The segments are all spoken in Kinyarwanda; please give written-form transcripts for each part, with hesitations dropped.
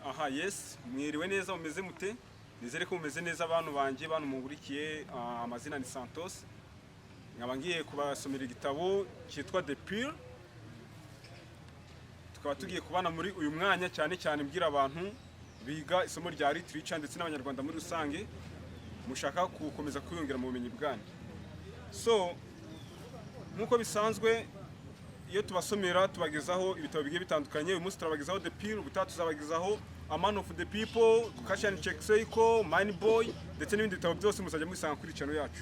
Aha, yes, mwiriwe neza, mumeze mute? Nizere ko mumeze neza, abantu banjye, bantu mungurikiye. Amazina ni Santos, nkaba ngiye kubasomera igitabo cyitwa The Pearl. Tukaba tugiye kubana muri uyu mwanya, cyane cyane mbwira abantu biga isomo rya literature ndetse n'Abanyarwanda muri rusange mushaka gukomeza kwiyongera mu bumenyi bwanyu. So nk'uko bisanzwe, iyo tubasomera tubagezaho ibitabo bigiye bitandukanye. Uyu munsi turabagezaho The Pearl, ubutaha tuzabagezaho A Man of the People, Cash and Check Seiko, Mine Boy ndetse n'ibindi bitabo byose muzajya mubisanga kuri channel yacu.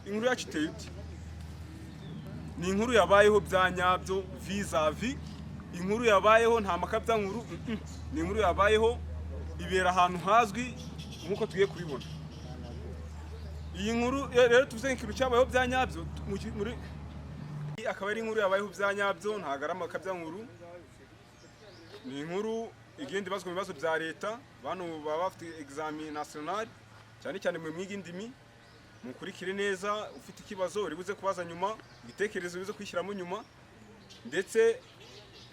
Inkuru yacu iteye ute? Ni inkuru yabayeho bya nyabyo, vis-a-vis inkuru yabayeho, nta makabya nkuru. Ni inkuru yabayeho, ibera ahantu hazwi nk'uko tugiye kubibona. Iyi nkuru rero, tuvuze nk'ikintu cyabayeho bya nyabyo, muri akaba ari inkuru yabayeho bya nyabyo, ntabwo ari amakabya nkuru. Ni inkuru igenda ibazwa mu bibazo bya leta, bano baba bafite examen national, cyane cyane mu mwiga indimi. Mukurikire neza, ufite ikibazo uri buze kubaza nyuma, igitekerezo ubuze kwishyiramo nyuma, ndetse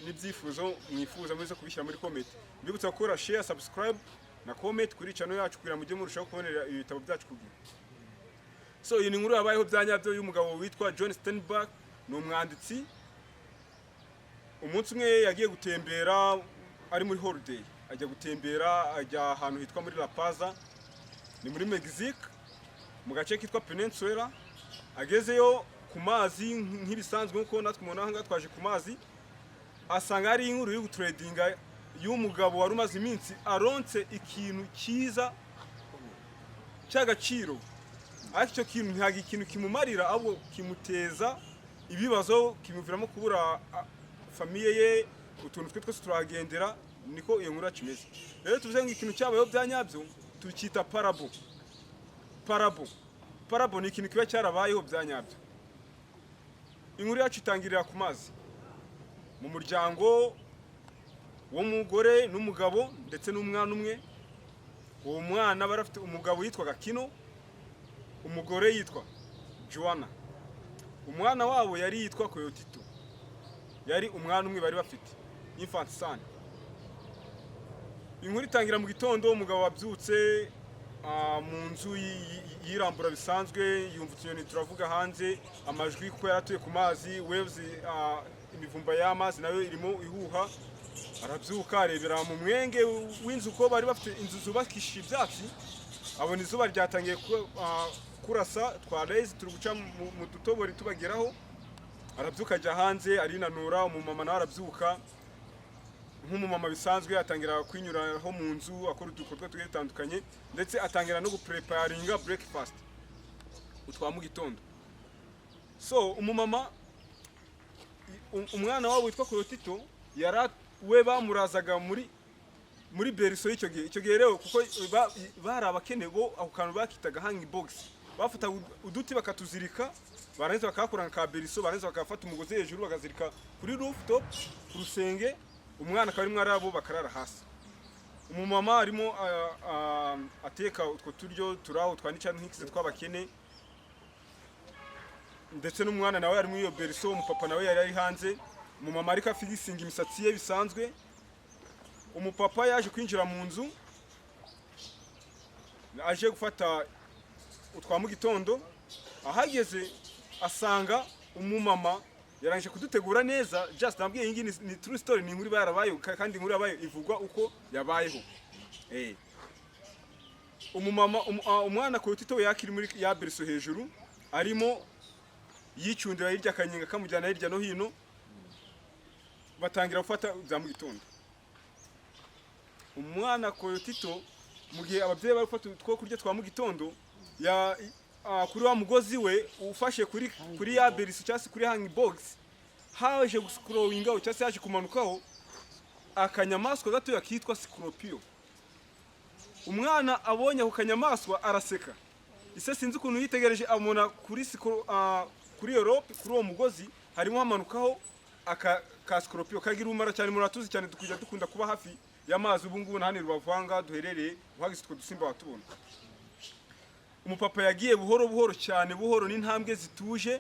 n'ibyifuzo mwifuza muze kubishyira muri comment. Mbibutsa gukora share, subscribe na comment kuri channel yacu kugira ngo mujye murushaho kubonera ibitabo byacu ku gihe. So iyi ni inkuru yabayeho bya nyabyo y'umugabo witwa John Steinbeck, ni umwanditsi. Umunsi umwe yagiye gutembera, ari muri holiday, ajya gutembera, ajya ahantu hitwa muri La Paz, ni muri Mexique, mu gace kitwa Peninsula. Agezeyo ku mazi nk'ibisanzwe, nk'uko natwe umuntu aha ngaha twaje ku mazi, asanga hari inkuru yo gutradinga y'umugabo wari umaze iminsi aronse ikintu cyiza cy'agaciro, ariko icyo kintu ntabwo ikintu kimumarira, ahubwo kimuteza ibibazo, kimuviramo kubura famille ye, utuntu twe twose turahagendera. Niko iyo nkuru yacu imeze. Rero tuvuze ngo ikintu cyabayeho bya nyabyo tucyita parable. Parable ni ikintu kiba cyarabayeho bya nyabyo. Inkuru yacu itangirira ku mazi, mu muryango w'umugore n'umugabo ndetse n'umwana umwe. Uwo mwana bari afite, umugabo yitwaga Kino, umugore yitwa Joanna, umwana wabo yari yitwa Coyotito. Yari umwana umwe bari bafite, infant son. Inkuru itangira mu gitondo, umugabo wabyutse mu nzu, yirambura bisanzwe, yumva utunyoni turavuga hanze, amajwi, kuko yari atuye ku mazi, waves, imivumba y'amazi nayo irimo ihuha. Arabyuka, arebera mu mwenge w'inzu, ko bari bafite inzu zubakishije ibyatsi, abona izuba ryatangiye kurasa, twa rays turi guca mu dutobori tubageraho. Arabyuka, ajya hanze, arinanura. Umumama nawe arabyuka nk'umumama bisanzwe, atangira kwinyuraho mu nzu, akora udukorwa tugiye dutandukanye, ndetse atangira no gupreparinga breakfast, utwa mu gitondo. So umumama, umwana wabo witwa Coyotito, yara we bamurazaga muri berceau y'icyo gihe. Icyo gihe rero, kuko bari abakene bo, ako kantu bakitaga hanging box. Bafataga uduti bakatuzirika, barangiza bakahakora nka ka berceau, barangiza bakafata umugozi hejuru bakazirika kuri rooftop, ku rusenge, umwana akaba arimo arabo, bakarara hasi. Umumama arimo ateka utwo turyo turaho twa nica ntikize tw'abakene, ndetse n'umwana nawe ari muri iyo berceau. Umupapa nawe yari ari hanze. Umumama ariko afigisinga imisatsi ye bisanzwe. Umupapa yaje kwinjira mu nzu aje gufata utwa mu gitondo. Ahageze asanga umumama yarangije kudutegura neza. Just nabwiye, iyi ngiyi ni true story, ni inkuru iba yarabayeho, kandi inkuru yabaye ivugwa uko yabayeho. Umumama, umwana Coyotito yakiri muri ya berceau hejuru, arimo yicundira hirya, akanyenga kamujyana hirya no hino. Batangira gufata bya mu gitondo. Umwana Coyotito, mu gihe ababyeyi bari gufata utwo kurya twa mu gitondo, ya kuri wa mugozi we ufashe kuri ya berceau cyangwa se kuri hanging box, haje guscrollingaho cyangwa se yaje kumanukaho akanyamaswa gatoya kitwa scorpion. Umwana abonye ako kanyamaswa araseka. Ise sinzi ukuntu yitegereje, abona kuri iyo rope, kuri uwo mugozi, harimo hamanukaho aka ka scorpion kagira ubumara cyane. Muratuzi cyane, tukujya dukunda kuba hafi y'amazi. Ubu ngubu na hano i Rubavu aha ngaha duherereye, uhageze utwo dusimba watubona. Umupapa yagiye buhoro buhoro cyane, buhoro n'intambwe zituje,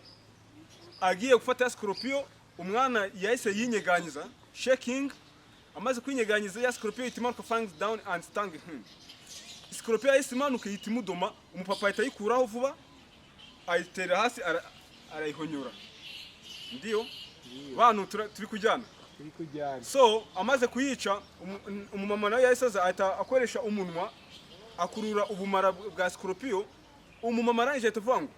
agiye gufata ya scorpion. Umwana yahise yinyeganyiza, shaking. Amaze kwinyeganyiza, ya scorpion ihita imanuka, fangs down and stung him. Scorpion yahise imanuka, ihita imudoma. Umupapa ahita ayikuraho vuba, ayitera hasi, arayihonyora. Ndiyo bantu, turi kujyana? Turi kujyana. So amaze kuyica, umumama nawe yahise aza, ahita akoresha umunwa akurura ubumara bwa scorpion. Umumama arangije ahita avuga ngo: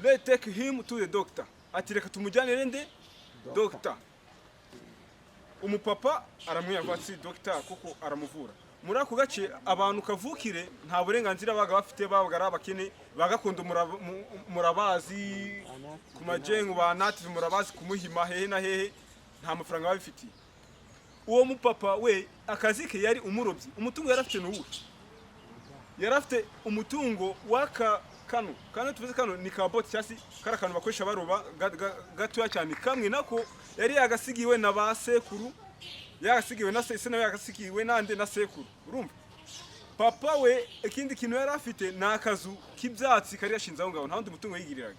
"Let take him to the doctor." Ati: "Reka tumujyanire nde? Doctor." Umupapa aramwiyava ati: "Doctor kuko aramuvura." Muri ako gace abantu kavukire nta burenganzira baga bafite, babaga ari abakene ba gakondo. Murabazi ku majengo ba native, murabazi kumuhima hehe na hehe, nta mafaranga babifitiye. Uwo mupapa we akazi ke yari umurobyi. Umutungo yari afite ni uwuhe? Yari afite umutungo w'aka kano. Kano tuvuze kano ni ka boat, cyangwa se kari akantu bakoresha baroba gatoya cyane kamwe. Nako yari yagasigiwe na ba sekuru, yagasigiwe na se, se nawe yagasigiwe nande? Na sekuru. Urumva papa we ikindi kintu yari afite ni akazu k'ibyatsi kari gashinze aho ngaho, nta wundi mutungo yigiriraga.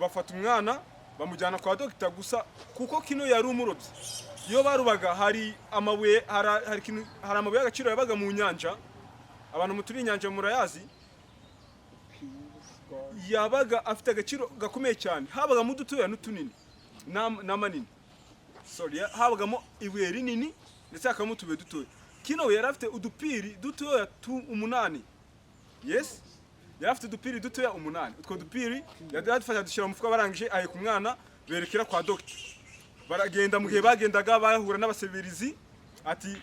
Bafata umwana bamujyana kwa dogita. Gusa kuko kino yari umurobyi, iyo barubaga hari amabuye, hari amabuye y'agaciro yabaga mu nyanja. Abantu muturiye inyanja murayazi, yabaga afite agaciro gakomeye cyane. Habagamo udutoya n'utunini n'amanini, sorry, habagamo ibuye rinini ndetse hakabamo utubuye dutoya. Kino yari afite udupiri dutoya tu umunani. Yes, yari afite udupiri dutoya umunani. Utwo dupiri yadufasha dushyira mu mufuka. Barangije aheka umwana berekera kwa dogita, baragenda. Mu gihe bagendaga bahura n'abasabirizi, ati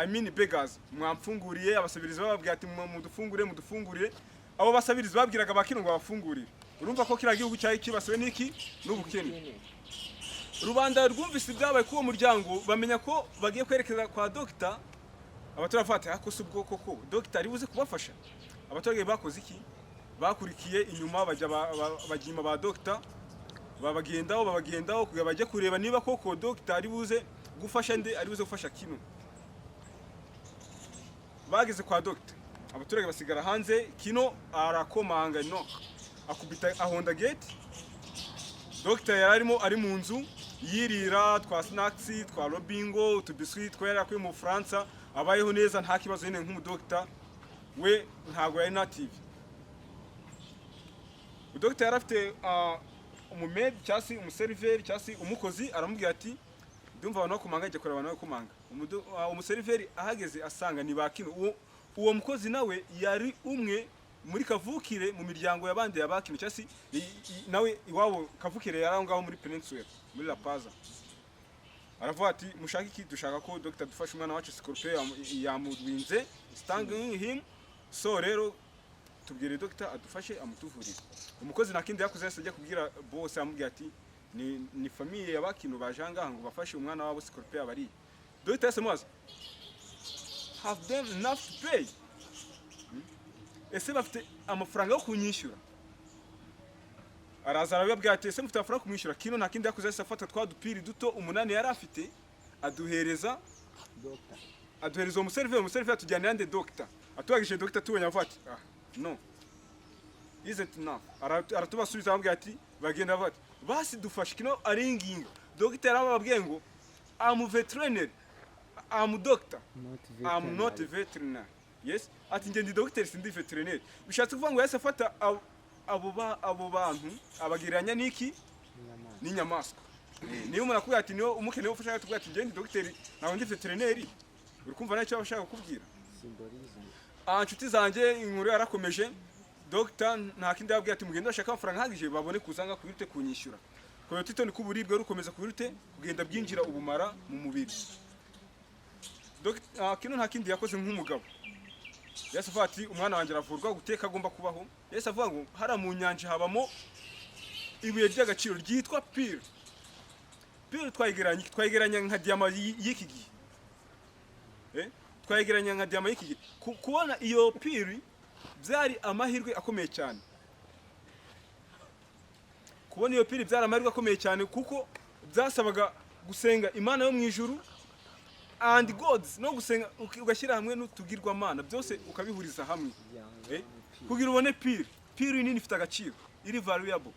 I mean beggars, mwamfunguriye? Abasabirizi bababwira ati: "Mudufungure, mudufungurire." Abo basabirizi babwiraga ba kino ngo babafungurire. Urumva ko kiriya gihugu cyari kibasiwe n'iki? N'ubukene. Rubanda rwumvise ibyabaye kuri uwo muryango, bamenya ko bagiye kwerekeza kwa dogita. Abaturage bafata ako si ubwo koko dogita ari buze kubafasha. Abaturage bakoze iki? Bakurikiye inyuma, bajya bajya inyuma ba dogita, babagendaho, babagendaho kugira bajye kureba niba koko dogita ari buze gufasha nde? Ari buze gufasha kino. Bageze kwa dogita, abaturage basigara hanze. Kino arakomanga, knock, akubita, ahonda gate. Dogita yari arimo, ari mu nzu yirira twa snacks, twa robingo, utubiswi two yari akuye mu Bufaransa, abayeho neza, nta kibazo nyine nk'umudogita. We ntabwo yari native. Dogita yari afite umumaid cyangwa se umuseriveri cyangwa se umukozi. Aramubwira ati: "Ndumva abantu bakomanga, jya kureba abantu bakomanga." Umuseriveri ahageze asanga ni ba kino. Uwo mukozi nawe yari umwe muri kavukire mu miryango y'abandi ya bakino, cyangwa se nawe iwabo kavukire yari aho ngaho muri Peninsula, muri La Paz. Aravuga ati: "Mushaka iki?" "Dushaka ko dogita dufashe umwana wacu, scorpion yamurinze, stung him. So rero tubwire dogita adufashe amutuvurire." Umukozi nta kindi yakoze, yahise ajya kubwira boss, amubwira ati: Ni famille ya bakino baje aha ngaha ngo bafashe umwana wabo, scorpion yabariye." Dogita yahise amubaza: "Have them enough to pay? Ese bafite amafaranga yo kunyishyura?" Araza arababwira ati: "Ese mufite amafaranga yo kumwishyura?" Kino nta kindi yakoze, yahise afata twa dupiri duto umunani yari afite, aduhereza Doctor. aduhereza uwo museriveri. Umuseriveri atujyanira nde? Dogita. Atubagije dogita, tubonye avuga ati: "Ah, no, isn't enough." Aratubasubiza, arababwira ati, bagenda bavuga ati: "Basi dufashe." Kino aringinga. Dogita yarababwiye ngo: "I'm veterinary, I'm doctor, Not I'm not veterinary. veterinary." Yes, ati: "Njye ndi dogiteri, sindi veterinary." Bishatse kuvuga ngo yahise afata abo bantu abagereranya n'iki? N'inyamaswa. N'inyamaswa. Niba umuntu akubwira ati niyo umukeneye ubufasha, akubwira ati: "Njye ndi dogiteri, ntabwo ndi veterinary," uri kumva nacyo aba ashaka kukubwira. Symbolism. Ah, nshuti zanjye, inkuru yarakomeje. Dogita nta kindi yababwiye, ati: "Mugende bashaka amafaranga ahagije babone kuza kubirute kunyishyura." Kubera tito ko uburibwe rukomeza kubirute kugenda bwinjira ubumara mu mubiri. Kino nta kindi yakoze nk'umugabo, yahise avuga ati: "Umwana wanjye aravurwa guteka, agomba kubaho." Yahise avuga ngo hariya mu nyanja habamo ibuye ry'agaciro ryitwa pearl. Pearl twayigereranya iki? Twayigereranya nka diyama y'iki gihe. Twayigereranya nka diyama y'iki gihe. Kubona iyo pearl byari amahirwe akomeye cyane. Kubona iyo pearl byari amahirwe akomeye cyane, kuko byasabaga gusenga Imana yo mu ijuru and gods, no gusenga ugashyira hamwe n'utugirwamana byose, ukabihuriza hamwe, kugira ubone pearl. Pearl nini ifite agaciro, iri valuable.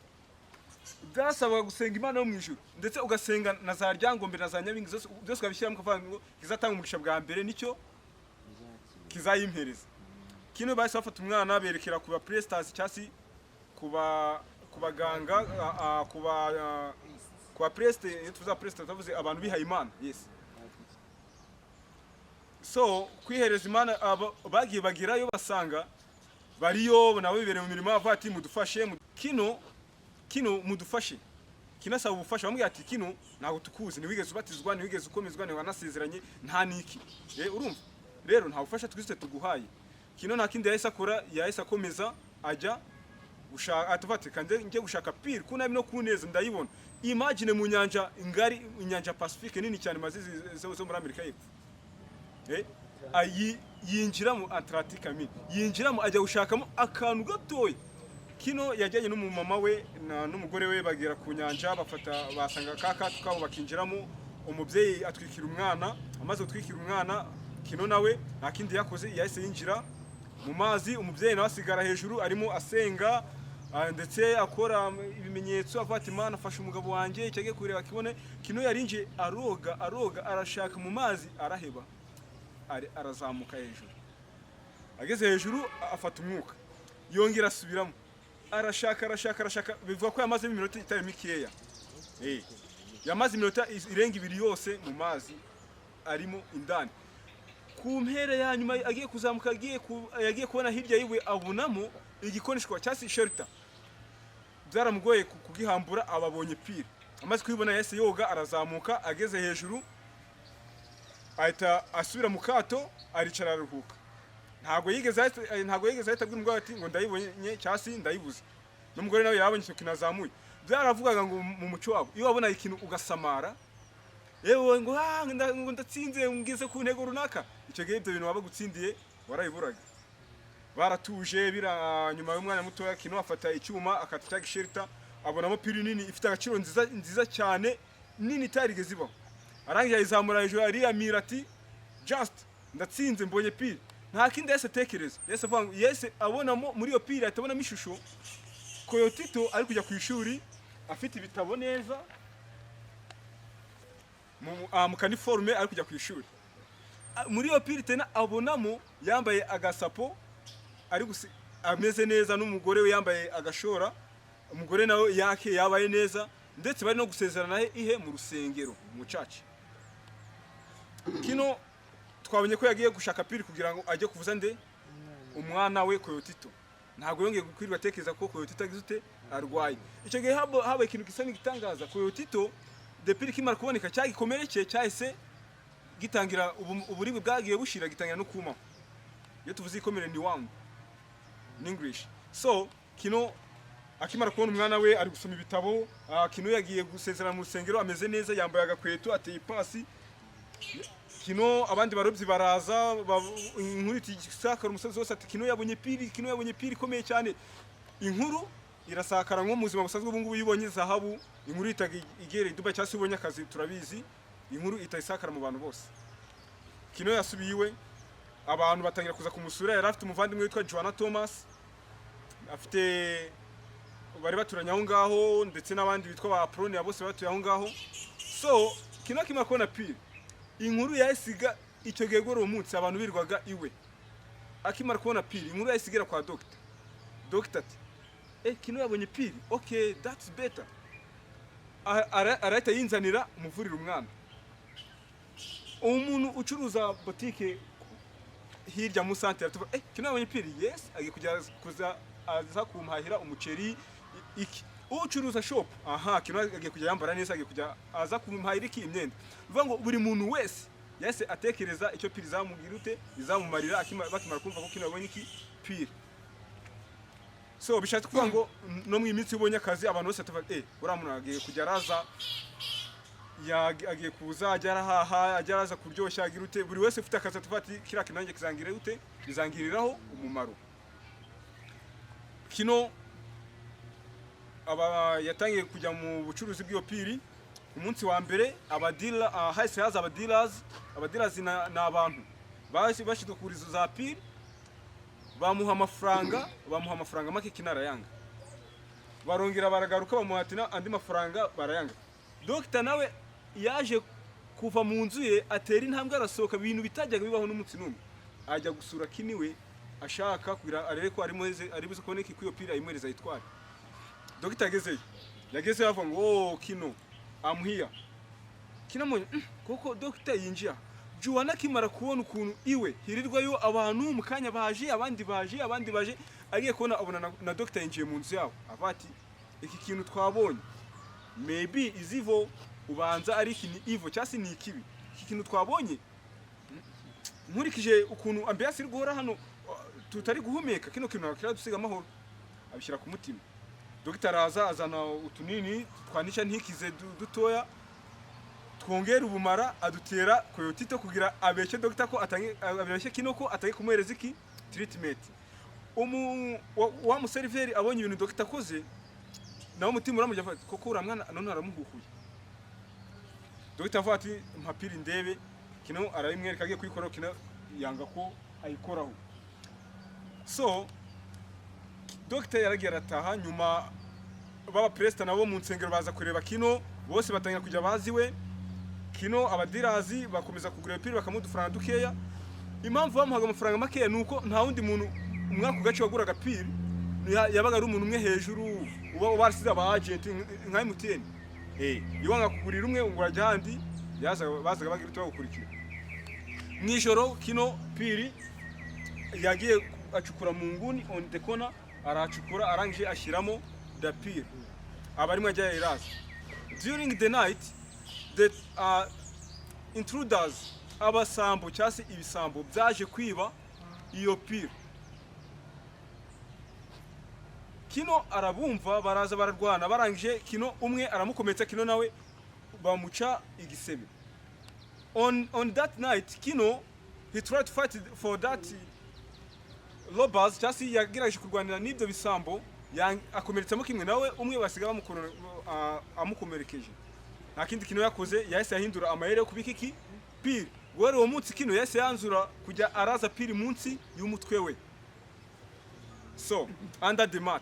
Byasabaga gusenga Imana yo mu ijuru, ndetse ugasenga na za Ryangombe na za Nyabingi zose, byose ukabishyiramo, ukavuga ngo kizatanga umugisha bwa mbere nicyo kizayimpereza. Kino bahise bafata umwana berekera ku ba priests, cyangwa se ku baganga, ku ba priest. Iyo tuvuze priest tuvuze abantu bihaye Imana, yes. So kwihereza Imana, bagiye bagerayo basanga bariyo nabo bibereye mu mirimo, bavuga ati: "Mudufashe, kino mudufashe." Kino asaba ubufasha, bamubwira ati: "Kino ntabwo tukuzi, ntiwigeze ubatizwa, ntiwigeze ukomezwa, ntiwanasezeranye, nta niki." Urumva rero nta bufasha twise tuguhaye. Kino nta kindi yahise akora, yahise akomeza ajya gushaka, atuvuga ati: "Kanze njye gushaka pearl ku nabi no ku neza ndayibona." Imagine mu nyanja ngari, inyanja Pacifique nini cyane, mazi zo muri Amerika y'Epfo, yinjiramo Atlantic, I mean, yinjiramo ajya gushakamo akantu gatoya. Kino yajyanye n'umumama we n'umugore we, bagera ku nyanja, bafata basanga ka kato kabo, bakinjiramo. Umubyeyi atwikira umwana. Amaze gutwikira umwana, Kino nawe nta kindi yakoze, yahise yinjira mu mazi. Umubyeyi nawe asigara hejuru arimo asenga, ndetse akora ibimenyetso, avuga ati: "Imana, afashe umugabo wanjye icyo agiye kureba kibone." Kino yarinjiye, aroga, aroga, arashaka mu mazi, araheba. Arazamuka hejuru, ageze hejuru afata umwuka, yongera asubiramo, arashaka, arashaka, arashaka. Bivuga ko yamazemo iminota itari mikeya. Yamaze iminota irenga 2 yose mu mazi arimo indani. Ku mpera ya nyuma agiye kuzamuka, yagiye kubona hirya yiwe abonamo igikonishwa cyangwa se shelter. Byaramugoye kugihambura, ababonye pearl. Amaze kuyibona yahise yoga arazamuka. Ageze hejuru ahita asubira mu kato, aricara, araruhuka. Ntabwo yigeze ahita abwira umugore ati ngo ndayibonye cyangwa se ndayibuze. N'umugore nawe yabonye icyo kintu azamuye. Byaravugaga ngo mu muco wabo, iyo wabona ikintu ugasamara, yewe ngo ah, ngo ndatsinze, ngeze ku ntego runaka, icyo gihe ibyo bintu waba gutsindiye warabiburaga. Baratuje bira. Nyuma y'umwanya mutoya, Kino afata icyuma, akata cya gishelter, abonamo pearl nini ifite agaciro, nziza, nziza cyane, nini itarigeze ibaho. Arangije ayizamura hejuru, ariyamira ati: "Just ndatsinze, mbonye pearl." Nta kindi yahise atekereza, yahise avuga ngo yahise abonamo muri iyo pearl, ahita abonamo ishusho Koyotito ari kujya ku ishuri afite ibitabo neza mu kaniforume ari kujya ku ishuri. Muri iyo pearl tena abonamo yambaye agasapo, ari ameze neza, n'umugore we yambaye agashora, umugore nawe yake yabaye neza, ndetse bari no gusezerana he ihe mu rusengero, mu church. Kino twabonye ko yagiye gushaka pearl kugira ngo ajye kuvuza nde? Umwana we Koyotito. Ntabwo yongeye kwirirwa atekereza ko Koyotito agize ute, arwaye. Icyo gihe habaye ikintu gisa n'igitangaza. Koyotito, the pearl ikimara kuboneka, cya gikomere cye cyahise gitangira uburibwe bwagiye bushira, gitangira no kumaho. Iyo tuvuze ikomere ni wound in English. So Kino akimara kubona umwana we ari gusoma ibitabo, Kino yagiye gusezerana mu rusengero ameze neza, yambaye agakweto, ateye ipasi. Kino abandi barobyi baraza, inkuru iti isakara umusozi wose, ati: "Kino yabonye pearl, Kino yabonye pearl ikomeye cyane." Inkuru irasakara. Nko mu buzima busanzwe ubu ngubu, iyo ubonye zahabu, inkuru ihita igera i Dubai, cyangwa se ubonye akazi, turabizi, inkuru ihita isakara mu bantu bose. Kino yasubiye iwe, abantu batangira kuza kumusura. Yari afite umuvandimwe witwa Joanna Thomas, afite bari baturanye aho ngaho, ndetse n'abandi bitwa ba Apollonia, bose batuye aho ngaho. So Kino akimara kubona pearl, inkuru yahise, icyo gihe guhera uwo munsi abantu birwaga iwe. Akimara kubona pearl, inkuru yahise igera kwa dogita. Dogita ati: "Eh, Kino yabonye pearl, okay, that's better." Arahita yinzanira umuvurira umwana. Umuntu ucuruza botike hirya mu santere atuvuga: "Eh, Kino yabonye pearl, yes, agiye kujya kuza aza kumpahira umuceri iki." Ucuruza shop: "Aha, Kino agiye kujya yambara neza, agiye kujya aza kumpahira iki, imyenda." Bivuga ngo buri muntu wese yahise atekereza icyo pearl izamubwira ute, izamumarira, bakimara kumva ko Kino yabonye iki, pearl. So bishatse kuvuga ngo no mu minsi ubonye akazi, abantu bose tuvuga: "Eh, uriya muntu agiye kujya araza, agiye kuza ajya arahaha, ajya araza kuryoshya, agira ute." Buri wese ufite akazi atuvuga ati: "Kiriya kintu nanjye kizangirira ute, bizangiriraho umumaro." Kino aba yatangiye kujya mu bucuruzi bw'iyo pearl. Ku munsi wa mbere abadealer, hahise haza abadealers. Abadealers ni abantu bashinzwe kugura izo za pearl. Bamuha amafaranga, bamuha amafaranga make, Kino arayanga. Barongera baragaruka, bamuhatina andi mafaranga, barayanga. Dogita nawe yaje kuva mu nzu ye, atera intambwe arasohoka, ibintu bitajyaga bibaho n'umunsi n'umwe, ajya gusura Kiniwe, ashaka kugira arebe ko ari buze kubona iki kuri iyo pill, ayimuhereza ayitware. Dogita yagezeyo, yagezeyo avuga ngo: "Oh Kino, I'm here." Kino amubonye, kuko dogita yinjiye aha. Juwana akimara kubona ukuntu iwe hirirwayo abantu, mu kanya baje abandi, baje abandi, baje, agiye kubona abona na dogita yinjiye mu nzu yabo, avuga ati: "Iki kintu twabonye maybe is evil, ubanza ari iki ni evil cyangwa se ni ikibi. Iki kintu twabonye, nkurikije ukuntu ambiance iri guhora hano, tutari guhumeka, kino kintu ntabwo kiradusiga amahoro." Abishyira ku mutima. Dogita araza, azana utunini twanica ntikize dutoya twongera ubumara, adutera koyotito kugira abeshye dogita ko atange, abeshye Kino ko atange kumuhereza iki treatment. Wa museriveri abonye ibintu dogita akoze, nawe umutima uramujya, avuga ati: "Koko uriya mwana none aramuhuhuye." Dogita avuga ati: "Mpa pill ndebe." Kino arayimwereka, agiye kuyikoraho, Kino yanga ko ayikoraho. So dogita yaragiye arataha. Nyuma baba perezida nabo mu nsengero baza kureba Kino, bose batangira kujya bazi we Kino. Abadirazi bakomeza kugura iyo pill, bakamuha udufaranga dukeya. Impamvu bamuhaga amafaranga makeya ni uko nta wundi muntu muri ako gace waguraga pill, yabaga ari umuntu umwe hejuru uba warasize aba agent nka MTN. Iyo wanga kugurira umwe ngo urajya ahandi, yazaga, bazaga bagira icyo bagukurikira. Mu ijoro Kino pill yagiye acukura mu nguni, on the corner arahacukura, arangije ashyiramo the pill, aba arimo ajya iraza. During the night, the intruders, abasambo cyangwa se ibisambo byaje kwiba iyo pill. Kino arabumva, baraza bararwana, barangije Kino umwe aramukomeretsa, Kino nawe bamuca igisebe. On that night, Kino, he tried to fight for that robbers, cyangwa se yagerageje kurwanira n'ibyo bisambo, akomeretsamo kimwe nawe umwe, basiga amukomerekeje. Nta kindi kintu yakoze, yahise ahindura amayeri yo kubika iki pill. Guhera uwo munsi, Kino yahise yanzura kujya araza pill munsi y'umutwe we, so under the mat,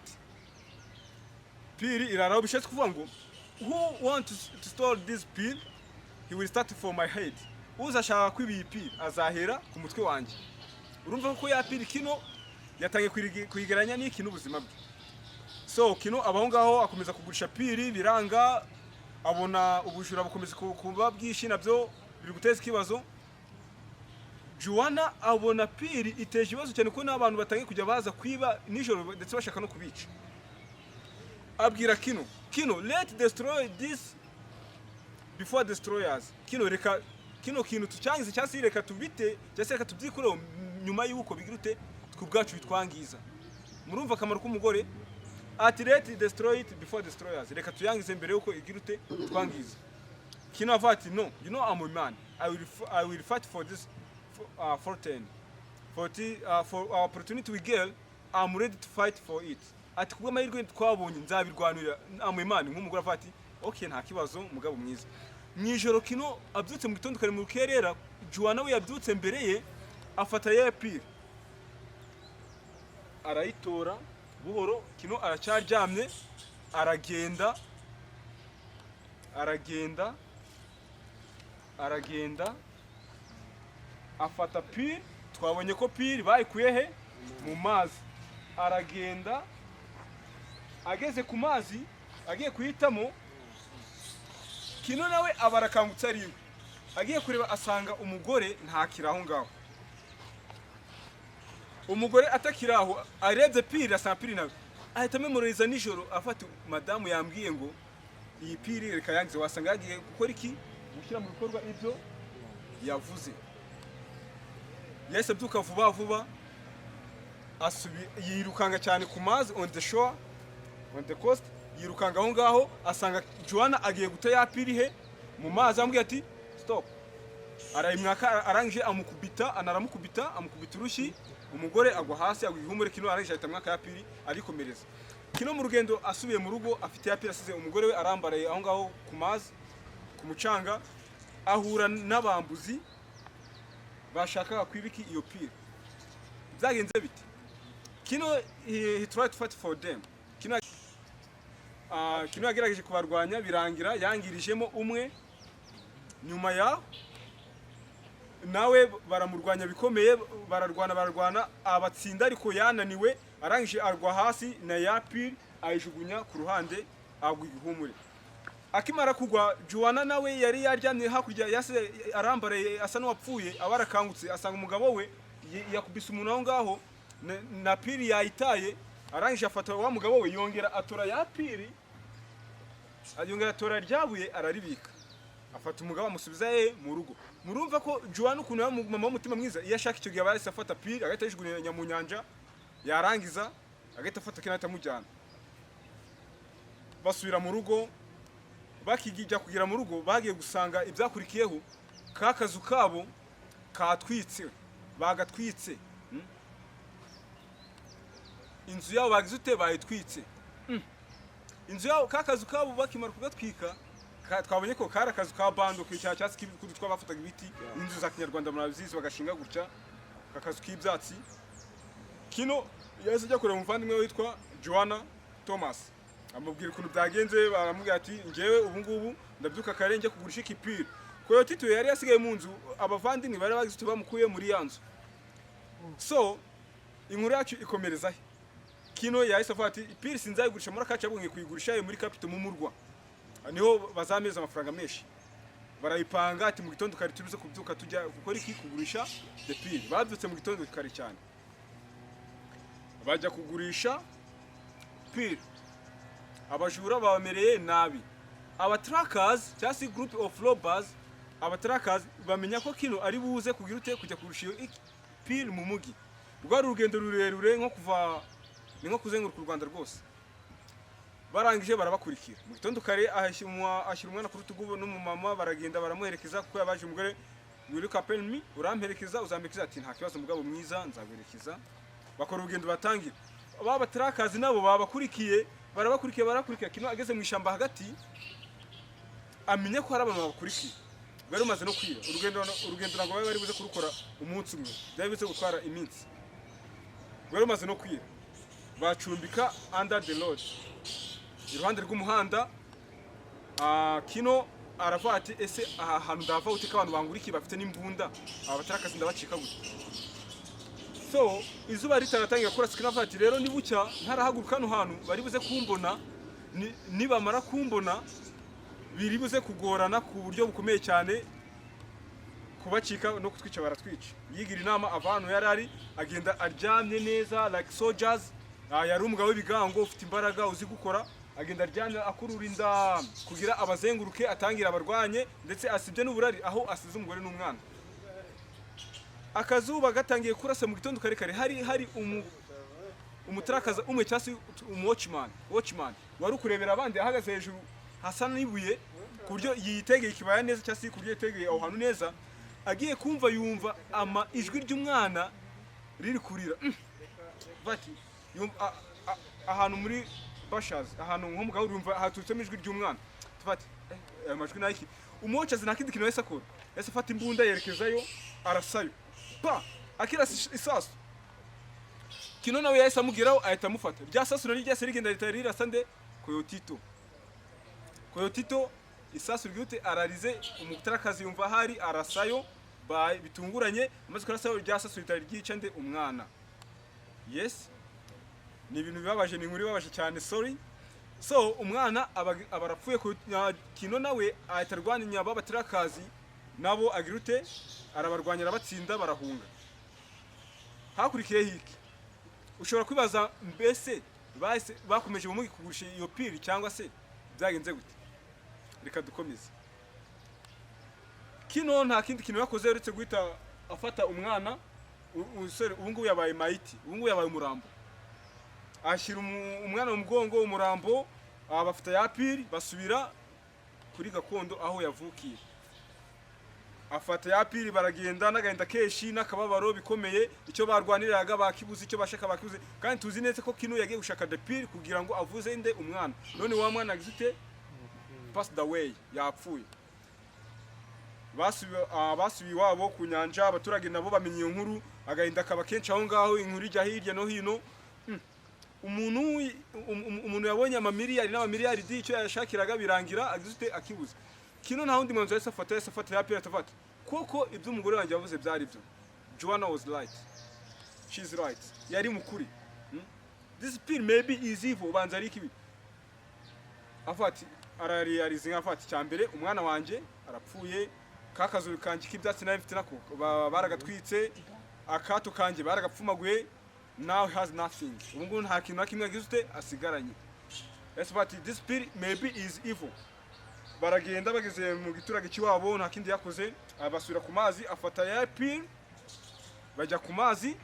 pill iraraho. Bishatse kuvuga ngo: "Who want to steal this pill, he will start for my head." Uzashaka kwiba iyi pill azahera ku mutwe wanjye. Urumva ko ya pill Kino yatangiye kuyigeranya n'iki, n'ubuzima bwe. So Kino abaho ngaho, akomeza kugurisha pill, biranga, abona ubujura bukomeza kuba bwinshi, nabyo biri guteza ikibazo. Juwana abona pill iteje ibibazo cyane, kuko n'abantu batangiye kujya baza kwiba nijoro, ndetse bashaka no kubica. Abwira Kino: "Kino, let destroy this before destroyers." Kino, reka kino kintu tucyangize, cyangwa se reka tubite, cyangwa se reka tubyikureho nyuma y'uko bigira ute, twe ubwacu bitwangiza. Murumva akamaro k'umugore. Ati: "Let destroy it before destroyers." Reka tuyangize mbere y'uko igira ute, twangiza. Kino avuga ati: "No, you know I'm a man. I will fight for this for 10 for, for our opportunity we get, I'm ready to fight for it." Ati: "Kubw'amahirwe twabonye nzabirwanira, I'm a man." Nk'umugore avuga ati: "Okay, nta kibazo, mugabo mwiza." Mu ijoro Kino abyutse mu gitondo kare mu rukerera, Juwana we yabyutse mbere ye, afata ya pill arayitora buhoro. Kino aracyaryamye, aragenda, aragenda, aragenda, afata pill. Twabonye ko pill bayikuye he? Mu mazi. Aragenda, ageze ku mazi agiye kuhitamo, Kino nawe aba arakangutse ari iwe, agiye kureba asanga umugore ntakiri aho ngaho. Umugore atakiri aho, arebye pill asanga pill nawe ahita amemoreza nijoro, afata: "Madamu yambwiye ngo iyi pill reka yangize, wasanga yagiye gukora iki, gushyira mu bikorwa ibyo yavuze." Yahise abyuka vuba vuba, yirukanga cyane ku mazi, on the shore, on the coast, yirukanga aho ngaho, asanga Joanna agiye guta ya pill he? Mu mazi. Amubwira ati: "Stop." Arayimwaka, arangije amukubita, anaramukubita, amukubita urushyi, umugore agwa hasi, agwa igihumure. Kino arangije ahita amwaka ya pill, arikomereza. Kino mu rugendo asubiye mu rugo afite ya pill, asize umugore we arambaraye aho ngaho ku mazi, ku mucanga, ahura n'abambuzi bashakaga kwibika iyo pill. Byagenze bite? Kino he tried to fight for them. Kino Kino yagerageje kubarwanya, birangira yangirijemo umwe. Nyuma yaho nawe baramurwanya bikomeye, bararwana, bararwana, abatsinda, ariko yananiwe. Arangije arwa hasi na ya piri ayijugunya ku ruhande, agwa igihumure. Akimara kugwa, Juana nawe yari yaryamye hakurya yase arambaraye asa n'uwapfuye. Aba arakangutse, asanga umugabo we yakubise umuntu aho ngaho na piri yayitaye. Arangije afata wa mugabo we, yongera atora ya piri, yongera atora ryabuye araribika, afata umugabo amusubiza he? Mu rugo. Murumva ko Juana ukuntu yari mama w'umutima mwiza. Iyo ashaka icyo gihe aba yahise afata piri agahita ayijugunya mu nyanja, yarangiza agahita afata kino ahita amujyana. Basubira mu rugo. Bakijya kugera mu rugo, bagiye gusanga ibyakurikiyeho ka kazu kabo katwitse, bagatwitse. Inzu yabo bagize ute? Bayitwitse. Inzu yabo, ka kazu kabo bakimara kugatwika, twabonye ko kari akazu ka bando kicara cyatsi k'udu twabafataga ibiti, inzu za kinyarwanda murabizizi, bagashinga gutya, akazu k'ibyatsi. Kino yahise ajya kureba umuvandimwe we witwa Joanna Thomas, amubwira ukuntu byagenze. Baramubwira ati: "Njyewe ubu ngubu ndabyuka kare njye kugurisha ikipiri." Coyotito yari yasigaye mu nzu, abavandimwe bari bagize bamukuye muri ya nzu. So inkuru yacu ikomereza he? Kino yahise avuga ati: "Ipiri sinzayigurisha muri akacu, ahubwo ngiye kuyigurisha muri capital, mu murwa, niho bazameza amafaranga menshi." Barayipanga ati: "Mu gitondo kare tubize kubyuka tujya gukora iki? Kugurisha the piri." Babyutse mu gitondo kare cyane, bajya kugurisha piri. Abajura babamereye nabi, aba trackers cyangwa se group of robbers. Aba trackers bamenya ko Kino ari buze kugira ute? Kujya kugurisha iyo piri mu mugi. Rwari urugendo rurerure, nko kuva ni nko kuzenguruka u Rwanda rwose. Barangije barabakurikira mu gitondo kare, ashyira umwana ku rutugu n'umumama, baragenda baramuherekeza kuko yabaje umugore: "Will you accompany me? Uramperekeza, uzamperekeza?" Ati: "Nta kibazo, mugabo mwiza, nzaguherekeza." Bakora urugendo, batangira ba batrackers nabo babakurikiye, barabakurikiye, barakurikiye. Kino ageze mu ishyamba hagati, amenya ko hari abantu babakurikiye. Bwari bumaze no kwira. Urugendo ntabwo bari bari buze kurukora umunsi umwe, byari bize gutwara iminsi. Bwari bumaze no kwira. Bacumbika under the road, iruhande rw'umuhanda. Kino aravuga ati: "Ese aha hantu ndava gute ko abantu bangurikiye bafite n'imbunda? Aba batrackers ndabacika gute?" So izuba ritaratangira kurasa, Kino avuga ati: "Rero nibucya ntarahaguruka hano hantu, bari buze kumbona. Nibamara kumbona biri buze kugorana ku buryo bukomeye cyane kubacika, no kutwica baratwica." Yigira inama, ava ahantu yari ari, agenda aryamye neza like soldiers. Yari umugabo w'ibigango, ufite imbaraga, uzi gukora. Agenda aryamye, akurura inda kugira abazenguruke, atangira abarwanye, ndetse asibye n'uburari aho asize umugore n'umwana. Akazuba gatangiye kurasa mu gitondo kare kare, hari umutarakaza umwe cyangwa se umu watchman wari ukurebera abandi, ahagaze hejuru hasa n'ibuye ku buryo yitegeye ikibaya neza, cyangwa se ku buryo yitegeye aho hantu neza. Agiye kumva, yumva ama ijwi ry'umwana riri kurira. Bati yumva ahantu muri bushes, ahantu nko mu gahuru, yumva haturutsemo ijwi ry'umwana. Tufate ayo majwi nayiki? Umuwocazi nta kindi kintu yahise akora, yahise afata imbunda yerekezayo, arasayo pa. Akirasa isasu, Kino nawe yahise amugeraho, ahita amufata. Rya sasu naryo ryahise rigenda rihita rirasa nde? Koyotito. Koyotito isasu ryute ararize, umutarakazi yumva ahari arasayo bitunguranye. Amaze kurasayo, rya sasu ritari ryica nde? Umwana. Yes, ni ibintu bibabaje, ni inkuru ibabaje cyane, sorry. So umwana aba arapfuye. Kino nawe ahita arwanya aba batarakazi nabo, agira ute? Arabarwanya, arabatsinda, barahunga. Hakurikiyeho iki? Ushobora kwibaza: mbese bahise bakomeje mu kugurisha iyo piri cyangwa se byagenze gute? Reka dukomeze. Kino nta kindi kintu yakoze uretse guhita afata umwana. Umusore ubu ngubu yabaye mayiti, ubu ngubu yabaye umurambo. Ashyira umwana mu mugongo, umurambo, bafata ya piri, basubira kuri gakondo aho yavukiye. Afata ya piri, baragenda n'agahinda kenshi n'akababaro bikomeye. Icyo barwaniraga bakibuze, icyo bashaka bakibuze. Kandi tuzi neza ko Kino yagiye gushaka the piri kugira ngo avuze nde? Umwana. None wa mwana agize ute? Passed away, yapfuye. Basubiye iwabo ku nyanja. Abaturage nabo bamenya iyo nkuru, agahinda kaba kenshi aho ngaho, inkuru ijya hirya no hino. Umuntu yabonye amamiliyari n'amamiliyaridi, icyo yashakiraga birangira agize ute? Akibuze. Kino nta wundi mwanzuro yahise afata. Yahise afata ya pill, afata kuko ibyo umugore wanjye yavuze byari byo. Joanna was right, she's right, yari mukuri. This pill maybe is evil, ubanza ari ikibi. Afati arariyariza, afata icya mbere, umwana wanjye arapfuye, ka kazu kanjye k'ibyatsi nari mfite nako baragatwitse, akato kanjye baragapfumaguye. Now he has nothing. Ubu ngubu nta kintu na kimwe agize ute asigaranye. Ese bati this pill maybe is evil. Baragenda, bageze mu giturage cy'iwabo, nta kindi yakoze, abasubira ku mazi, afata ya pill, bajya ku mazi,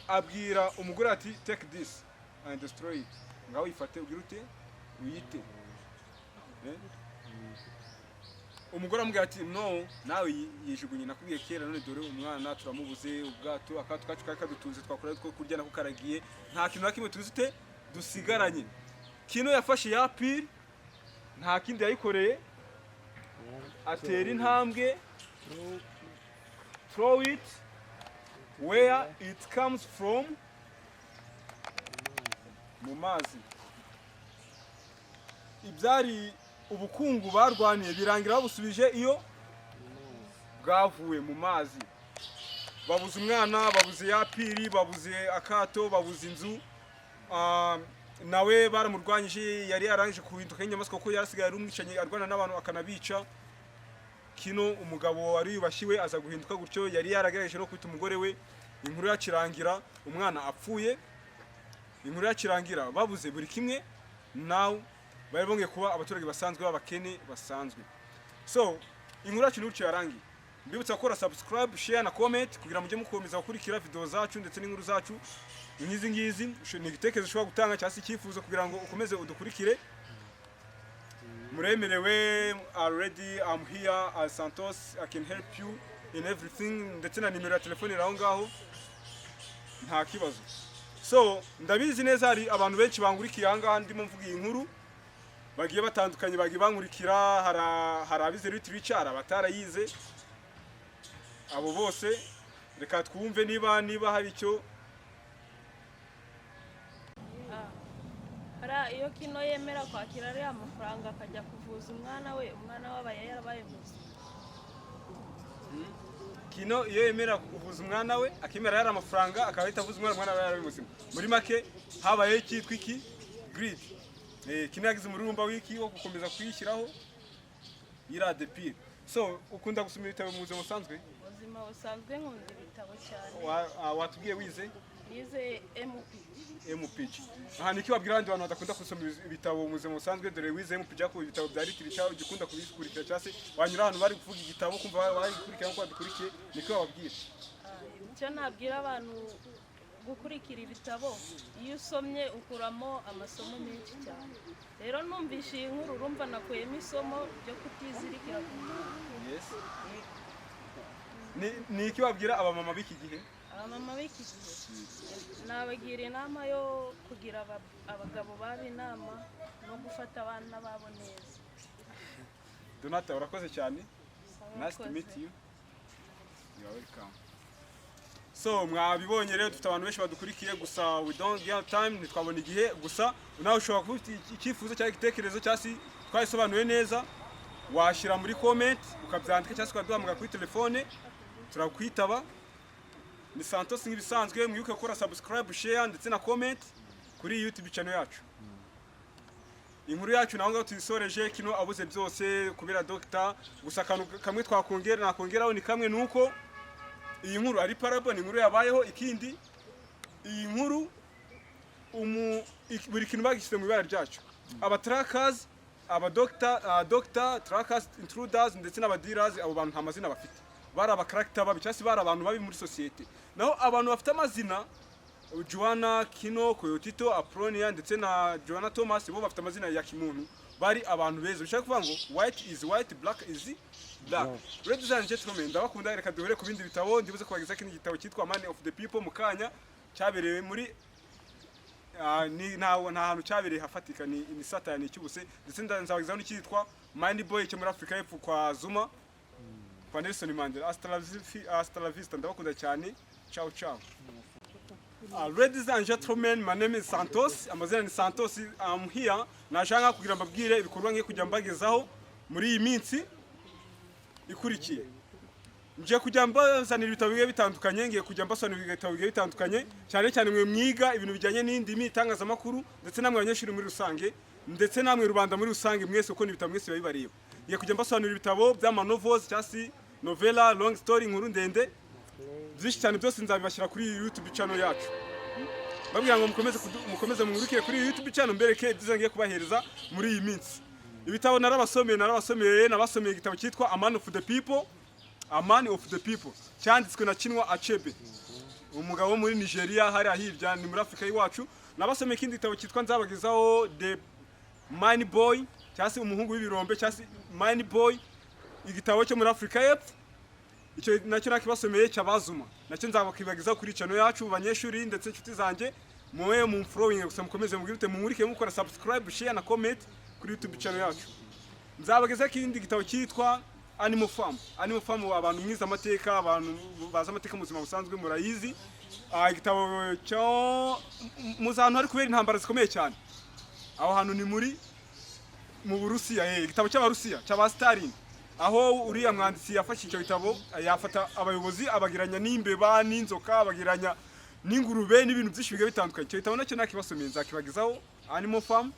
abwira umugore ati: "Take this and destroy it." Ngaho uyifate, ugire ute? Uyite. Eh? Umugore amubwira ati: "No, nawe yijugunye, nakubwiye kera. None dore umwana turamubuze, ubwato, akato kacu kari kadutunze, twakora two kurya nako karagiye, nta kintu na kimwe tuzi ute dusigaranye." Kino yafashe ya pill, nta kindi yayikoreye, atera intambwe, throw it where it comes from, mu mazi. Ibyari ubukungu barwaniye birangira babusubije iyo bwavuye, mu mazi. Babuze umwana, babuze ya pill, babuze akato, babuze inzu. Nawe baramurwanyije, yari yarangije guhinduka nk'inyamaswa kuko yarasigaye ari umwicanyi, arwana n'abantu akanabica. Kino umugabo wari yubashye we aza guhinduka gutyo, yari yaragerageje no kwita umugore we. Inkuru yakirangira umwana apfuye, inkuru yakirangira babuze buri kimwe. Now bari bongeye kuba abaturage basanzwe b'abakene basanzwe. So inkuru yacu ni gutyo yarangiye. Mbibutsa gukora subscribe, share na comment kugira mujye mukomeza gukurikira video zacu ndetse n'inkuru zacu nk'izi ngizi. Ni igitekerezo ushobora gutanga cyangwa se icyifuzo kugira ngo ukomeze udukurikire, muremerewe. Already I'm here as Santos, I can help you in everything, ndetse na nimero ya telefone iri aho ngaho, nta kibazo. So ndabizi neza hari abantu benshi bangurikiye aha ngaha ndimo mvuga iyi nkuru, bagiye batandukanye, bagiye bankurikira. Hari abize literature, hari abatarayize. Abo bose reka twumve niba hari icyo. Hariya iyo Kino yemera kwakira ariya mafaranga akajya kuvuza umwana we, umwana we aba yarabaye muzima. Kino iyo yemera kuvuza umwana we, akemera yari amafaranga, akaba ahita avuza umwana, umwana we yari muzima. Muri make habayeho icyitwa iki? Greed. Kino yagize umururumba w'iki? Wo gukomeza kuyishyiraho iriya pill. So ukunda gusoma ibitabo mu buzima busanzwe? Mu buzima busanzwe nkunda ibitabo cyane. Watubwiye wize? Nize MPG. MPG. Aha niki wabwira abandi bantu badakunda gusoma ibitabo mu buzima busanzwe? Dore wize MPG, ariko ibitabo bya literature ujya ukunda kubikurikira, cyangwa se wanyura ahantu bari kuvuga igitabo kumva bari gukurikira nkuko badukurikiye, niki wababwira? Icyo nabwira abantu gukurikira ibitabo, iyo usomye ukuramo amasomo menshi cyane. Rero numvishe iyi nkuru, urumva nakuyemo isomo ryo kutizirikira ku muntu. Yes. Ni iki wabwira abamama b'iki gihe? Abamama b'iki gihe nabagira inama yo kugira abagabo babo inama no gufata abana babo neza. Donata, urakoze cyane. Nice to Murakoze. meet you. You are welcome. So mwabibonye rero, dufite abantu benshi badukurikiye, gusa we don't get time, ntitwabona igihe. Gusa nawe ushobora kuba ufite icyifuzo cyangwa igitekerezo, cyangwa se twabisobanuye neza, washyira muri comment ukabyandika, cyangwa se ukaduhamagara kuri telefone turakwitaba. Ni Santos nk'ibisanzwe. Mwibuke gukora subscribe, share ndetse na comment kuri YouTube channel yacu. Inkuru yacu naho ngaho tuyisoreje, Kino abuze byose kubera doctor. Gusa akantu kamwe twakongera, nakongeraho ni kamwe, nuko iyi nkuru ari parable, ni inkuru yabayeho. Ikindi, iyi nkuru buri kintu bagishyize mu ibara ryacu: aba trackers, aba doctor, doctor, trackers, intruders ndetse n'aba dealers. Abo bantu nta mazina bafite, bari aba character babi cyangwa se bari abantu babi muri sosiyete. Naho abantu bafite amazina, Joanna, Kino, Coyotito, Apollonia ndetse na Joanna Thomas, bo bafite amazina ya kimuntu, bari abantu beza. Bishaka kuvuga ngo white is white, black is black. Ladies and gentlemen, ndabakunda. Reka duhere ku bindi bitabo. Ndibuze kubagezaho ikindi gitabo cyitwa Money of the People mu kanya, cyabereye muri ni nta hantu cyabereye hafatika, ni satani cyubuse. Ndetse nzabagezaho n'icyitwa Mind Boy cyo muri Afurika y'Epfo kwa Zuma, kwa Nelson Mandela. Hasta la vista, ndabakunda cyane. Ciao ciao. Ladies and gentlemen, my name is Santos. Amazina ni Santos. I'm here. Nashaka kugira mbabwire ibikorwa ngiye kujya mbagezaho muri iyi minsi ikurikiye. Ngiye kujya mbazanira ibitabo bigiye bitandukanye, ngiye kujya mbasobanurira ibitabo bigiye bitandukanye, cyane cyane mwe mwiga ibintu bijyanye n'indimi, itangazamakuru, ndetse namwe abanyeshuri muri rusange, ndetse namwe rubanda muri rusange mwese, kuko ni ibitabo mwese biba bibareba. Ngiye kujya mbasobanurira ibitabo by'ama novels cyangwa se novella, long story, inkuru ndende, byinshi cyane, byose nzabibashyira kuri iyi YouTube channel yacu. Babwira ngo mukomeze mungurukire kuri iyi YouTube channel, mbereke ibyiza ngiye kubahereza muri iyi minsi. Ibitabo narabasomeye, nabasomeye igitabo cyitwa A Man of the People, A Man of the People, cyanditswe na Chinua Achebe, umugabo wo muri Nigeria, hariya hirya ni muri Afurika y'iwacu. Nabasomeye ikindi gitabo cyitwa, nzabagezaho, The Mine Boy cyangwa se umuhungu w'ibirombe cyangwa se Mine Boy, igitabo cyo muri Afurika y'Epfo. Icyo nacyo nakibasomeye cyabazuma, nacyo nzabakibagezaho kuri channel yacu. Banyeshuri ndetse inshuti zanjye, muwe mu following gusa, mukomeze mubwire mumurike mukora subscribe, share na comment kuri YouTube channel yacu. Nzabagezaho ikindi gitabo cyitwa Animal Farm. Animal Farm, abantu mwize amateka, abantu bazi amateka mu buzima busanzwe murayizi. Igitabo cyo muzi ahantu hari kubera intambara zikomeye cyane, aho hantu ni mu Burusiya, igitabo cy'Abarusiya cy'aba Stalin, aho uriya mwanditsi yafashe icyo gitabo, yafata abayobozi abagiranya n'imbeba n'inzoka, abagiranya n'ingurube n'ibintu byinshi bigiye bitandukanye. Icyo gitabo nacyo nakibasomeye, nzakibagezaho, Animal Farm.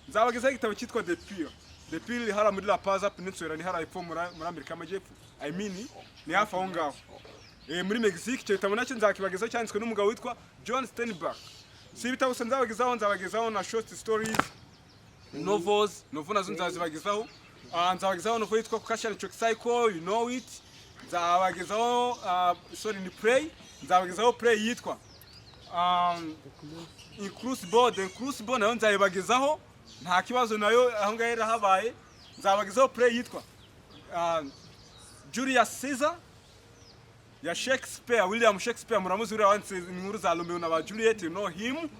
Nzabagezaho igitabo cyitwa The Pearl. The Pearl hariya muri La Paz Peninsula, ni hariya hepfo muri Amerika y'Amajyepfo, I mean ni hafi aho ngaho, muri Mexique. Icyo gitabo nacyo nzakibagezaho, cyanditswe n'umugabo witwa John Steinbeck. Si ibitabo gusa nzabagezaho, nzabagezaho na short stories, novels. Novel nazo nzazibagezaho. Nzabagezaho novel yitwa Kukashan Cycle, you know it. Nzabagezaho, sorry, ni play, nzabagezaho play yitwa Inclusible, The Inclusible, nayo nzayibagezaho, nta kibazo, nayo aho ngaho irahabaye. Nzabagezaho play yitwa Julius Caesar ya Shakespeare, William Shakespeare, muramuzi, uriya wanditse inkuru za Romeo na ba Juliet, you know him.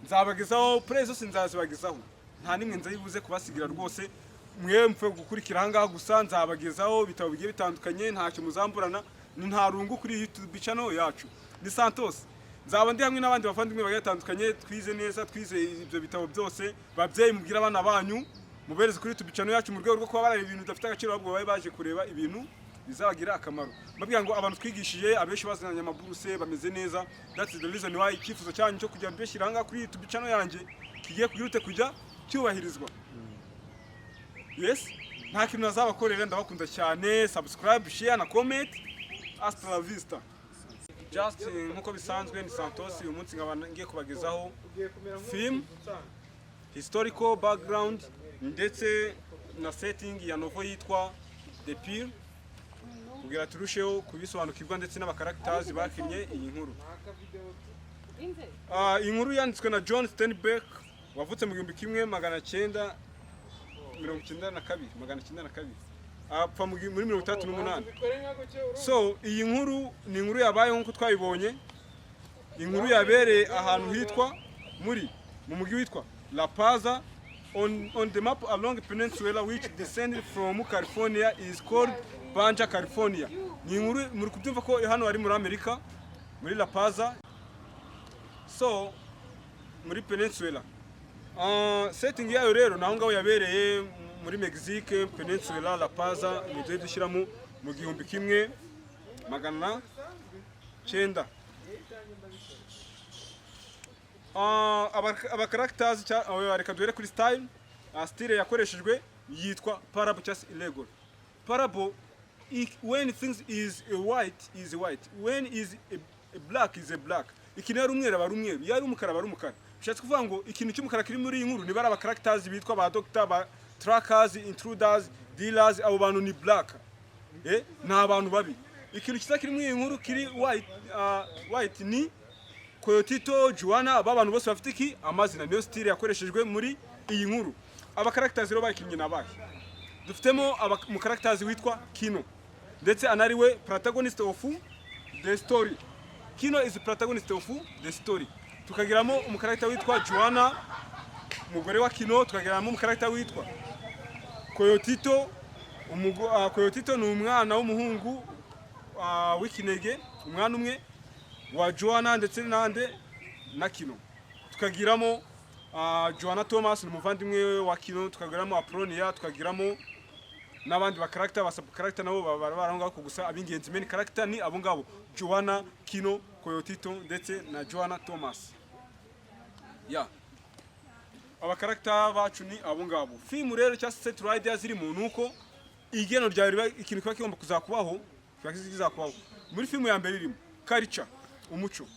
Nzabagezaho play zose, nzazibagezaho, nta nimwe nzayibuze kubasigira rwose. Mwe mupfe gukurikira aha ngaha gusa, nzabagezaho ibitabo bigiye bitandukanye, ntacyo muzamburana, ni nta rungu kuri YouTube channel yacu. Ni Santos, nzaba ndi hamwe n'abandi bavandimwe bagiye batandukanye, twize neza, twize ibyo bitabo byose. Babyeyi, mubwire abana banyu, mubereze kuri YouTube channel yacu, mu rwego rwo kuba bareba ibintu bidafite agaciro, ahubwo babe baje kureba ibintu bizabagira akamaro. Mbabwira ngo abantu twigishije abenshi bazanye amaburuse, bameze neza. That's the reason why icyifuzo cyanyu cyo kujya mbeshyira aha ngaha kuri YouTube channel yanjye kigiye kugira ute, kujya cyubahirizwa. Yes, nta kintu nazabakorera, ndabakunda cyane. Subscribe, share na comment. Hasta la vista. Just nkuko bisanzwe ni Santos. Uyu munsi nkaba ngiye kubagezaho film, historical background ndetse na setting ya novel yitwa The Pearl, kugira turusheho kubisobanukirwa, ndetse n'aba characters bakinnye iyi nkuru. Iyi nkuru yanditswe na John Steinbeck, wavutse mu 1992, 902, apfa muri 68. So iyi nkuru ni inkuru yabayeho nk'uko twabibonye, inkuru yabereye ahantu hitwa mu mujyi witwa La Paz on the map along peninsula which descended from California is called Baja California. Ni inkuru muri kubyumva ko hano ari muri Amerika, muri La Paz, so muri peninsula. Setting yayo rero naho ngaho yabereye muri Mexique, Peninsula, La Paz, ni byo dushyiramo mu 1900. Aba characters, reka duhere kuri style. Style yakoreshejwe yitwa parable cyangwa se allegory. Parable, when things is a white is white, when is a black is a black. Ikintu ari umweru aba ari umweru, iyo ari umukara aba ari umukara. Bishatse kuvuga ngo ikintu cy'umukara kiri muri iyi nkuru niba ari aba characters bitwa ba doctor, ba trackers, intruders, dealers, abo bantu ni black, ni abantu babi. Ikintu kiza kiri muri iyi nkuru kiri white, white ni Coyotito, Juana, aba bantu bose bafite iki amazina. Niyo style yakoreshejwe muri iyi nkuru. Aba characters rero bakinnye nabahe? Dufitemo mu characters witwa Kino, ndetse anariwe protagonist of the story. Kino is the protagonist of the story. Tukagiramo umu character witwa Juana, umugore wa Kino. Tukagiramo umu character witwa Coyotito. Coyotito ni umwana w'umuhungu w'ikinege, umwana umwe wa Juana ndetse nande. na Kino, tukagiramo Joanna Thomas, ni umuvandimwe wa Kino, tukagiramo Apolonia, tukagiramo n'abandi ba character, ba sub character nabo baba bari aho ngaho. Gusa ab'ingenzi, main character, ni abo ngabo: Joanna, Kino, Coyotito ndetse na Joanna Thomas. Ya, aba character bacu ni abo ngabo. Theme rero cyangwa se central idea zirimo ni uko igeno ryawe riba ikintu kiba kigomba kuzakubaho, kiba kizakubaho. Muri theme ya mbere irimo culture, umuco,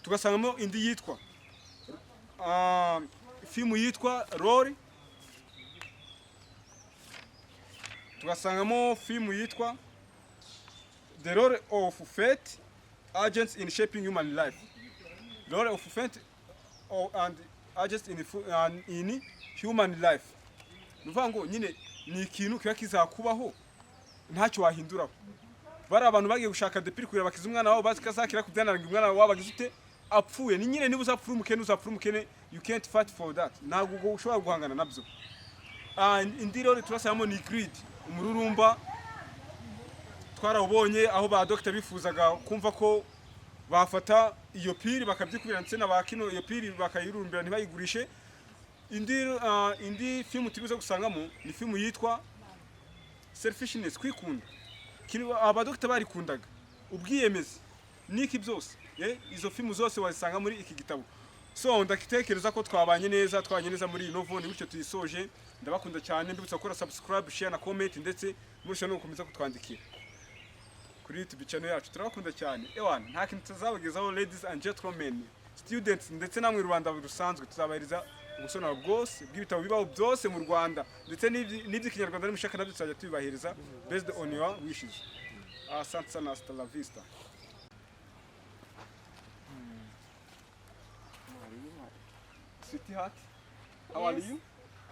tugasangamo indi yitwa theme yitwa role, tugasangamo theme yitwa the role of fate agents in shaping human life, role of fate and agents in human life. Ni ukuvuga ngo nyine ni ikintu kiba kizakubaho, ntacyo wahinduraho. Bari abantu bagiye gushaka the pill kugira bakize umwana wabo, bazi ko azakira kubyanaranga umwana wabo agize ute apfuye. Ni nyine niba uzapfura umukene, uzapfura umukene. You can't fight for that, ntabwo ubwo ushobora guhangana nabyo. Indi rero turasangamo ni greed, umururumba. Twarawubonye aho ba doctor bifuzaga kumva ko bafata iyo pill bakabyikubira, ndetse na ba Kino iyo pill bakayirumbira ntibayigurishe. Indi theme turibuze gusangamo ni theme yitwa selfishness, kwikunda. Abadokita barikundaga, ubwiyemezi niki byose. Izo theme zose wazisanga muri iki gitabo. So ndatekereza ko twabanye neza, twabanye neza muri iyi novel. Ni bityo tuyisoje. Ndabakunda cyane, mbibutsa gukora subscribe, share na comment, ndetse murushaho no gukomeza kutwandikira kuri YouTube channel yacu. Turabakunda cyane. Ewana, nta kintu tuzabagezaho. Ladies and gentlemen, students, ndetse namwe rubanda rusanzwe, tuzabahereza ubusobanuro bwose bw'ibitabo bibaho byose mu Rwanda, ndetse n'iby'ikinyarwanda n'umushaka nabyo tuzajya tubibahereza based on your wishes. Asante sana, hasta la vista. Sweetheart, how are Yes. you?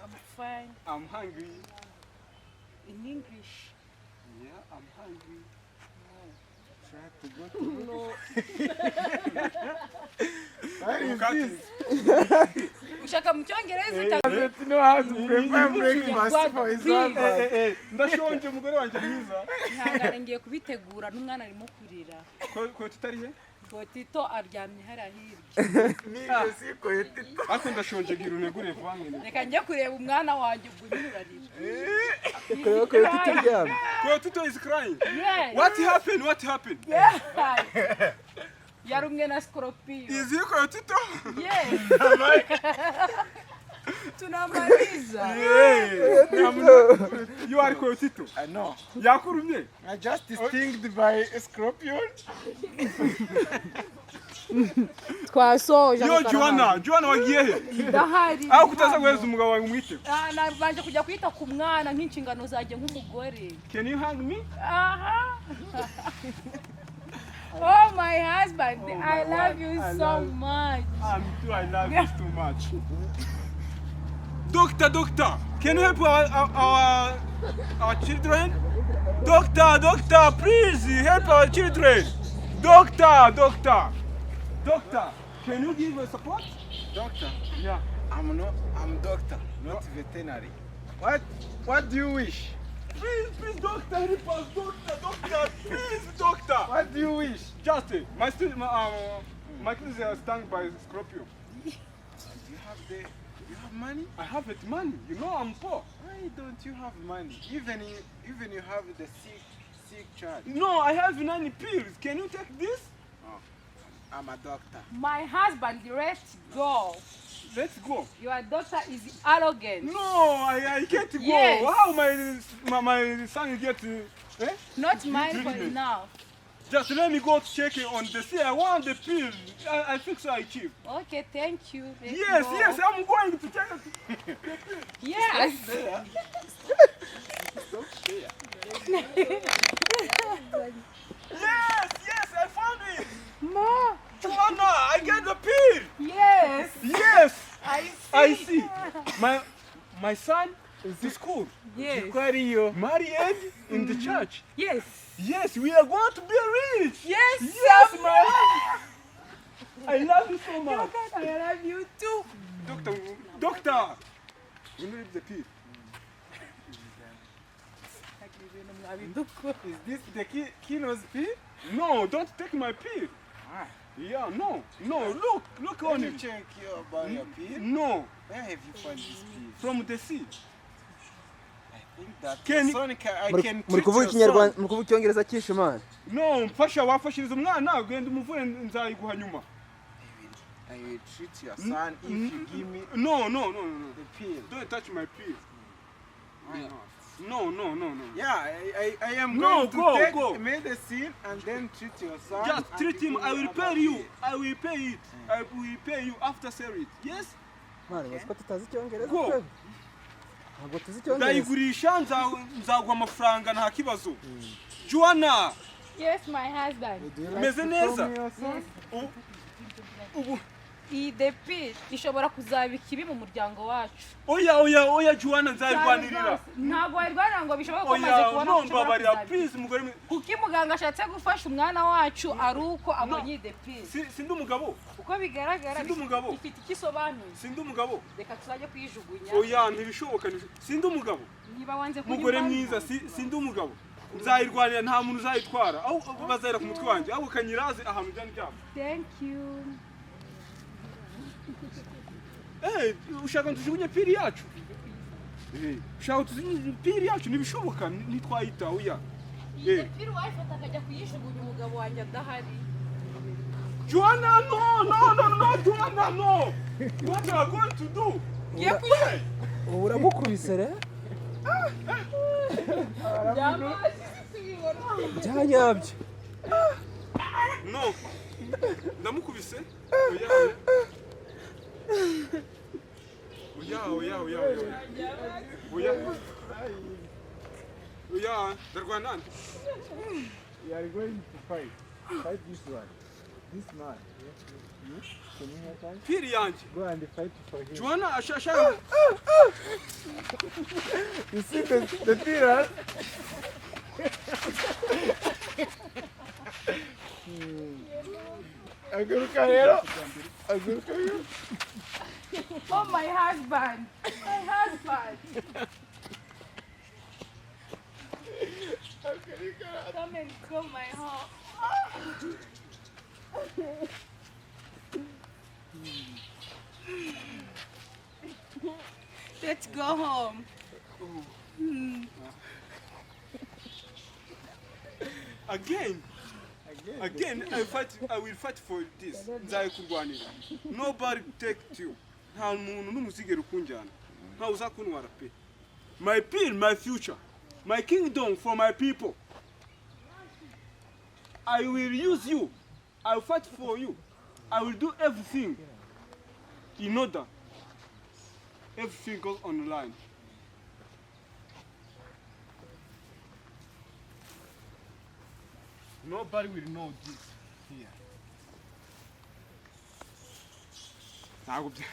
I'm fine. I'm hungry. In English. Yeah, I'm hungry. Try to go to No. What is Mukati. this? Ushaka mu Cyongereza cyangwa Doesn't know how to prepare breakfast for his Please. husband. Ndashonje, umugore wanjye mwiza. Ihangane, ngiye kubitegura n'umwana arimo kurira. Ko tutari he? Tito aryamye hariya hirya. Nigeze si Coyotito. Ariko ndashonje, gira unegure vuba mwene. Reka njye kureba umwana wanjye, ubwo nyine urarira. Kureba Coyotito aryamye. Coyotito is crying. Yes. What happened? What happened? Yes. Yarumwe na scorpion. Is he Coyotito? Yes. Tunamaliza. Yeah. You are Coyotito. I know. Yakurumye. I just stinged by a scorpion. Twasoje. Yo, Joanna, Joanna wagiye he? Ndahari. Aho kutaza guhereza umugabo wawe umwite. Ah, nabanje kujya kwita ku mwana nk'inshingano zanjye nk'umugore. Can you hug me? Aha. Oh, my husband, Oh, I my love wife, you I so love- much. I'm too, I love you too much. Doctor, doctor, can you help our children? Doctor, doctor, please help our children. Doctor, doctor, doctor, can you give us support? Doctor, Yeah. I'm not, I'm doctor, not veterinary. What do you wish? Please, please, doctor, help us, doctor, doctor, please, doctor. What do you wish? Just, my student, my kids are stung by scorpion. Do you have the you have money? I have it money. You know I'm poor. Why don't you have money? Even you have the sick child. No, I have 9 pills. Can you take this? I'm a doctor. My husband, let's go. Let's go. Your daughter is arrogant. No, I can't go. Yes. How my son get? Eh? Not mine for Treatment. now. Just let me go to check it on the sea. I want the pill. I think so. I keep. Okay, thank you. Let's Yes, go. yes. I'm going to check it. Yes. Stop there. Yes, yes. I found it. Ma. Joanna, I get the pill. Yes. Yes, I see. I see. My son is to school. Yes. Aquario. Married in the church. Yes. Yes, we are going to be rich. Yes. Yes, my. I love you so much. I love you too. Doctor, doctor. We need the pill. Is this the Kino's pill? No, don't take my pill. Ah. Yeah, no, no, look, look Let on me it. check you about your pill. No, Where have you found this pill? From the sea. I think that Can your son can, I Muri can muri treat kuvuga your Ikinyarwanda, son. muri kuvuga Icyongereza cyinshi, man. No, mfasha, wafashiriza umwana, ugenda umuvure, nzayiguha nyuma. I will treat your son if you give me No, no, no, no, no. the pill. Don't touch my pill. Why not? No, no, no, no. Yeah, I am No, going to go, take go. medicine and then treat your son. Just and treat him. give I me will other pay you. pill. I will pay it. I will pay you after sell it. Yes? Man, bazi ko tutazi Icyongereza Go. twebwe. Ntabwo tuzi Icyongereza. Ndayigurisha, nzaguha amafaranga, nta kibazo. Joanna, Yes, my husband. Do you like Meze to neza. show me your son? Ubu Iyi depi ishobora kuzaba ikibi mu muryango wacu. Oya, oya, oya, Joanna, nzayirwanirira. Ntabwo wayirwanira ngo bishoboke ko maze Oya, kubona no, ko ushobora mbabarira, kuzaba. please, mugore Kuko iyo muganga ashatse gufasha umwana wacu ari uko abonye iyi depi. Sindi umugabo. Uko bigaragara Sindi umugabo. ifite icyo isobanuye. Sindi umugabo. Reka tuzajye kuyijugunya. Oya, ntibishoboka. Sindi umugabo. Niba wanze kunywa Mugore mwiza, sindi umugabo. Nzayirwanira, nta muntu uzayitwara. Aho bazahera ku mutwe wanjye. Ahubwo kanyiraze ahantu ujyana ibyabo. Thank you. Eh, ushaka ngo tujugunye pill yacu? Eh, ushaka tujugunye pill yacu? Ntibishoboka, ntitwayita, oya. Iyi Eh. the pill wayifata akajya kuyijugunya umugabo wanjye adahari. Joanna, no, no, no, no, Joanna, no. What you are going to do? Ngiye kuyijugunya. Ubu uramukubise re. Byamazi tubibona. Byanyabyo. No. Ndamukubise? Oya, oya. Oya, oya, oya, oya. Oya. Oya, ndarwana nande. We are going to fight. Fight this one. This man. You? Can you help us? Pill yanjye. Go and fight for him. Joanna ashaka You see the pill, huh? Aguruka rero. Aguruka rero. Oh, my husband. My husband. Come and come my heart. Let's go home. Again. Again, I fight, I will fight for this. Nzayikurwanira. Nobody take you. Nta muntu n'umuzigero ukunjyana. Ntawe uzakuntwara pe. My pill, my future. My kingdom for my people. I will use you. I will fight for you. I will do everything in order everything goes online. Nobody will know this here. Ntabwo bya